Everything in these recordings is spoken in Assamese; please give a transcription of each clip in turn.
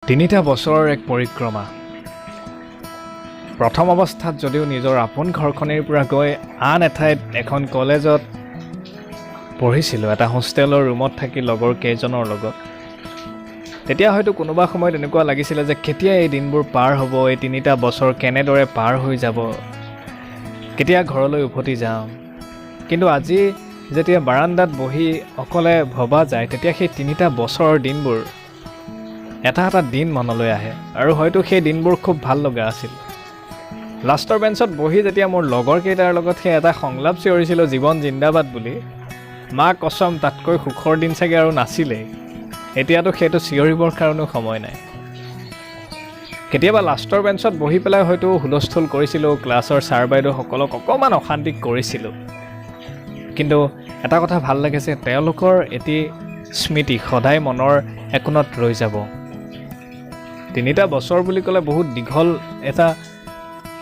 তিনিটা বছৰৰ এক পৰিক্ৰমা। প্ৰথম অৱস্থাত যদিও নিজৰ আপোন ঘৰখনিৰ পৰা গৈ আন এঠাইত এখন কলেজত পঢ়িছিলোঁ, এটা হোষ্টেলৰ ৰুমত থাকি লগৰ কেইজনৰ লগত, তেতিয়া হয়তো কোনোবা সময়ত এনেকুৱা লাগিছিলে যে কেতিয়া এই দিনবোৰ পাৰ হ'ব, এই তিনিটা বছৰ কেনেদৰে পাৰ হৈ যাব, কেতিয়া ঘৰলৈ উভতি যাম। কিন্তু আজি যেতিয়া বাৰাণ্ডাত বহি অকলে ভবা যায়, তেতিয়া সেই তিনিটা বছৰৰ দিনবোৰ এটা এটা দিন মনলৈ আহে আৰু হয়তো সেই দিনবোৰ খুব ভাল লগা আছিল। লাষ্টৰ বেঞ্চত বহি যেতিয়া মোৰ লগৰ কেইটাৰ লগত সেই এটা সংলাপ চিঞৰিছিলোঁ, "জীৱন জিন্দাবাদ" বুলি, মা কচম, তাতকৈ সুখৰ দিন চাগে আৰু নাছিলেই। এতিয়াতো সেইটো চিঞৰিবৰ কাৰণেও সময় নাই। কেতিয়াবা লাষ্টৰ বেঞ্চত বহি পেলাই হয়তো হুলস্থুল কৰিছিলোঁ, ক্লাছৰ ছাৰ বাইদেউসকলক অকণমান অশান্তি কৰিছিলোঁ, কিন্তু এটা কথা ভাল লাগে যে তেওঁলোকৰ এটি স্মৃতি সদায় মনৰ একোণত ৰৈ যাব। তিনিটা বছৰ বুলি ক'লে বহুত দীঘল এটা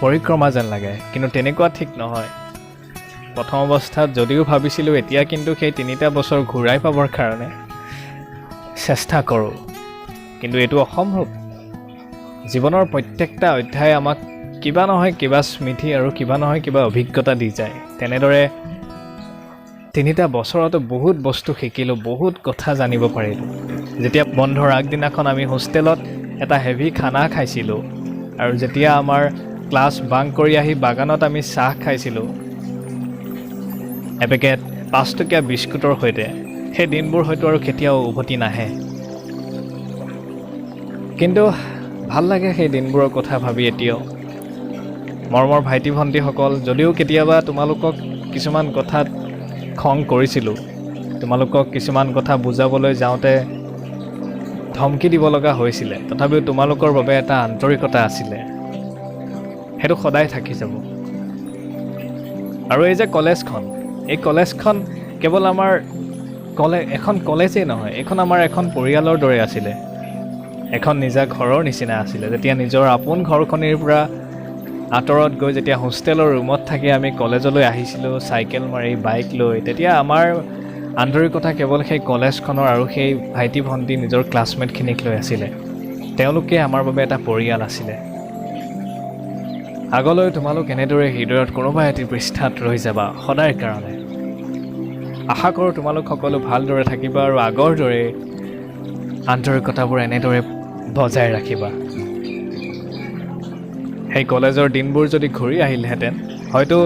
পৰিক্ৰমা যেন লাগে, কিন্তু তেনেকুৱা ঠিক নহয়। প্ৰথম অৱস্থাত যদিও ভাবিছিলোঁ, এতিয়া কিন্তু সেই তিনিটা বছৰ ঘূৰাই পাবৰ কাৰণে চেষ্টা কৰোঁ, কিন্তু এইটো অসম্ভৱ। জীৱনৰ প্ৰত্যেকটা অধ্যায় আমাক কিবা নহয় কিবা স্মৃতি আৰু কিবা নহয় কিবা অভিজ্ঞতা দি যায়। তেনেদৰে তিনিটা বছৰতো বহুত বস্তু শিকিলোঁ, বহুত কথা জানিব পাৰিলোঁ। যেতিয়া বন্ধৰ আগদিনাখন আমি হোষ্টেলত এটা হেভি খানা খাইছিলোঁ আৰু যেতিয়া আমাৰ ক্লাছ বাংক কৰি আহি বাগানত আমি চাহ খাইছিলোঁ এপেকেট 5 টকীয়া বিস্কুটৰ সৈতে, সেই দিনবোৰ হয়তো আৰু কেতিয়াও উভতি নাহে। কিন্তু ভাল লাগে সেই দিনবোৰৰ কথা ভাবি এতিয়াও। মৰমৰ ভাইটি ভণ্টিসকল, যদিও কেতিয়াবা তোমালোকক কিছুমান কথাত খং কৰিছিলোঁ, তোমালোকক কিছুমান কথা বুজাবলৈ যাওঁতে ধমকি দিব লগা হৈছিলে, তথাপিও তোমালোকৰ বাবে এটা আন্তৰিকতা আছিলে, সেইটো সদায় থাকি যাব। আৰু এই যে কলেজখন, এই কলেজখন কেৱল আমাৰ এখন কলেজেই নহয়, এইখন আমাৰ এখন পৰিয়ালৰ দৰে আছিলে, এখন নিজা ঘৰৰ নিচিনা আছিলে। যেতিয়া নিজৰ আপোন ঘৰখনিৰ পৰা আঁতৰত গৈ যেতিয়া হোষ্টেলৰ ৰুমত থাকি আমি কলেজলৈ আহিছিলোঁ চাইকেল মাৰি, বাইক লৈ, তেতিয়া আমাৰ আন্তৰিকতা কেৱল সেই কলেজখনৰ আৰু সেই ভাইটি ভণ্টি, নিজৰ ক্লাছমেটখিনিক লৈ আছিলে। তেওঁলোকে আমাৰ বাবে এটা পৰিয়াল আছিলে। আগলৈ তোমালোক এনেদৰে হৃদয়ত কোনোবা এটি পৃষ্ঠাত ৰৈ যাবা সদায় কাৰণে। আশা কৰোঁ তোমালোক সকলো ভালদৰে থাকিবা আৰু আগৰ দৰে আন্তৰিকতাবোৰ এনেদৰে বজাই ৰাখিবা। সেই কলেজৰ দিনবোৰ যদি ঘূৰি আহিলহেঁতেন, হয়তো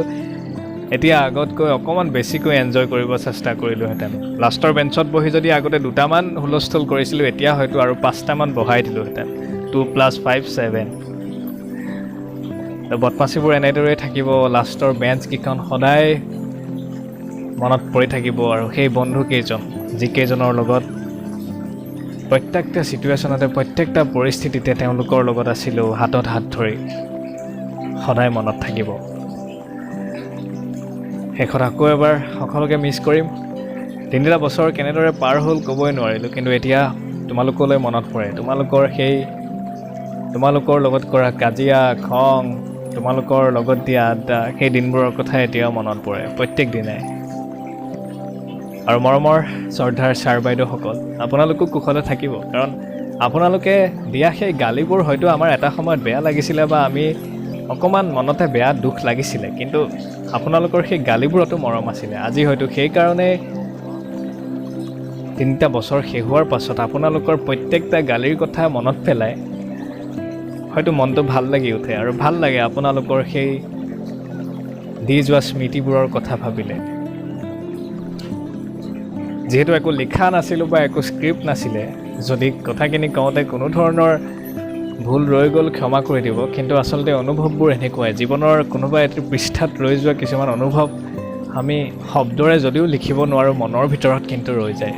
এতিয়া আগতকৈ অকণমান বেছিকৈ এনজয় কৰিব চেষ্টা কৰিলোহেঁতেন। লাষ্টৰ বেঞ্চত বহি যদি আগতে দুটামান হুলস্থুল কৰিছিলোঁ, এতিয়া হয়তো আৰু পাঁচটামান বঢ়াই দিলোহেঁতেন। 2 + 5 7। বদমাচিবোৰ এনেদৰেই থাকিব, লাষ্টৰ বেঞ্চকেইখন সদায় মনত পৰি থাকিব আৰু সেই বন্ধুকেইজন, যিকেইজনৰ লগত প্ৰত্যেকটা ছিটুৱেশ্যনতে, প্ৰত্যেকটা পৰিস্থিতিতে তেওঁলোকৰ লগত আছিলোঁ হাতত হাত ধৰি, সদায় মনত থাকিব। শেষত আকৌ এবাৰ সকলোকে মিছ কৰিম। তিনিটা বছৰ কেনেদৰে পাৰ হ'ল ক'বই নোৱাৰিলোঁ, কিন্তু এতিয়া তোমালোকলৈ মনত পৰে। তোমালোকৰ লগত কৰা কাজিয়া, খং, তোমালোকৰ লগত দিয়া আড্ডা, সেই দিনবোৰৰ কথা এতিয়াও মনত পৰে প্ৰত্যেক দিনাই। আৰু মৰমৰ শ্ৰদ্ধাৰ ছাৰ বাইদেউসকল, আপোনালোকো কুশলে থাকিব, কাৰণ আপোনালোকে দিয়া সেই গালিবোৰ হয়তো আমাৰ এটা সময়ত বেয়া লাগিছিলে বা আমি অকণমান মনতে বেয়া দুখ লাগিছিলে, কিন্তু আপোনালোকৰ সেই গালিবোৰতো মৰম আছিলে। আজি হয়তো সেইকাৰণেই তিনিটা বছৰ শেষ হোৱাৰ পাছত আপোনালোকৰ প্ৰত্যেকটা গালিৰ কথা মনত পেলাই হয়তো মনটো ভাল লাগি উঠে আৰু ভাল লাগে আপোনালোকৰ সেই দি যোৱা স্মৃতিবোৰৰ কথা ভাবিলে। যিহেতু একো লিখা নাছিলোঁ বা একো স্ক্ৰিপ্ট নাছিলে, যদি কথাখিনি কওঁতে কোনো ধৰণৰ ভুল ৰৈ গ'ল, ক্ষমা কৰি দিব। কিন্তু আচলতে অনুভৱবোৰ এনেকুৱাই, জীৱনৰ কোনোবা এটি পৃষ্ঠাত ৰৈ যোৱা কিছুমান অনুভৱ আমি শব্দৰে যদিও লিখিব নোৱাৰোঁ, মনৰ ভিতৰত কিন্তু ৰৈ যায়।